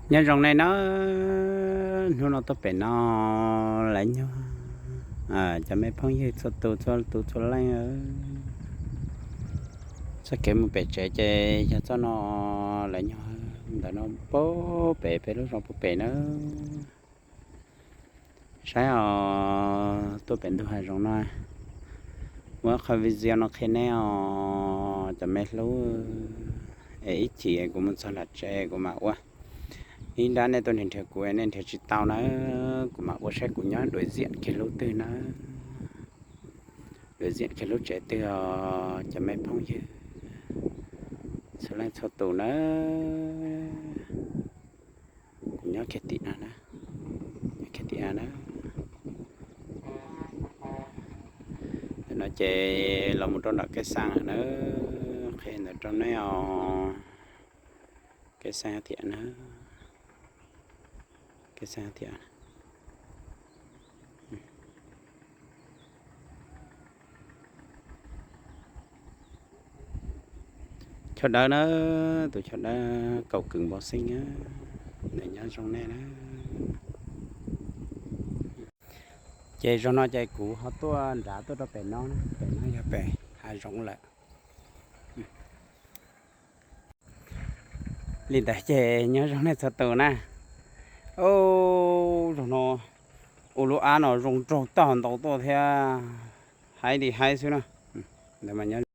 Nyob zoo nej na, hnub no tuaj pem no lawv nyob, cov me phooj ywg txhua tus txhua tus txhua leej. Txoj kev mus pem tsev ces yog txoj no lawv nyob ntawm no pem pem lub zos puag pem na. Saib os, tuaj pem ntug hav zoov no, muab qhov video no qhia nej os cov me hlub, es ib chim kuv mus txog nram tsev kuv mam ua. Ib nrab nej tuaj nrhiav nrhiav kuv nej nrhiav tsis tau na, kuv mam ua saib kuv nyob đối diện kiag lub twg na, đối diện kiag lub tsev twg os cov me phooj ywg txhua leej txhua tus na. Kuv nyob kiag tim no na, nyob kiag tim no na. Ntawm no ces los mus rau nram Kej Xaj na, qhia ntawm rau nej os. Kej Xaj thiab na, Kej Xaj thiab. Choj dawb na, tus choj dawb kaus kws npau xeeb na, nws nyob zoo nej na. Ces zaum no ces kuv ho tuaj nrad tuaj rau pem no, pem no yog pem hav zoov lawm. Li ntawd ces nyob zoo nej txhua tus na. Ub, zaum no ua lub ab no zoo nraug tag ntau tuaj thiab, haib li haib xwb na. Ntawd mas nyob